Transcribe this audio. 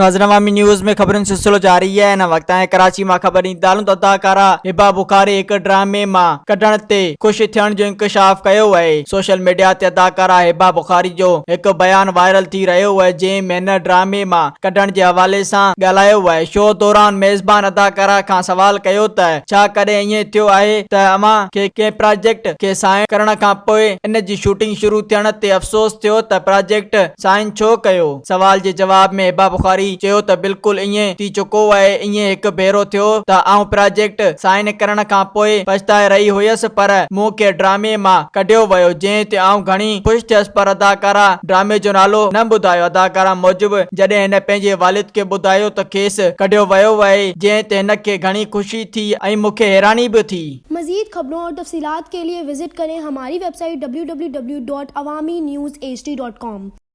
ناظرين عوامي نيوز ۾ خبرن جو سلسلو جاري آهي هن وقت ۽ ڪراچي مان خبر ڏيندا هلون ته اداڪارا هبه بخاري هڪ ڊرامي مان ڪڍڻ تي خوش ٿيڻ جو انڪشاف ڪيو آهي سوشل ميڊيا تي اداڪارا هبه بخاري جو هڪ بيان وائرل ٿي رهيو آهي جنهن ۾ هن ڊرامي مان ڪڍڻ جي حوالي سان ڳالهايو آهي شو دوران ميزبان اداڪارا کان سوال ڪيو ته ڇا ڪڏهن ائين ٿيو آهي ته اوهان کي ڪنهن پراجيڪٽ کي سائن ڪرڻ کان پوء ان جي شوٽنگ شروع ٿيڻ تي افسوس ٿيو ته پراجيڪٽ سائن ڇو ڪيو؟ سوال جي جواب ۾ هبه بخاري چيو ته بلڪل ائين ٿي چڪو آهي، ائين هڪ ڀيرو ٿيو ته آئون پراجيڪٽ سائن ڪرڻ کان پوء پڇتائي رهي هيس پر مون کي ڊرامي مان ڪڍيو ويو جنهن تي آئون گهڻي خوش ٿيس پر اداڪارا ڊرامي جو نالو نه ٻڌايو اداڪارا موجب جڏهن هن پنهنجي والد کي ٻڌايو ته کيس ڪڍيو ويو آهي جنهن تي هن کي گهڻي خوشي ٿي ۽ مون کي حيراني به ٿي. مزيد خبرون اور تفصيلات کے لئے وزٽ ڪرين ھماري web site www.awamiNewsHD.com.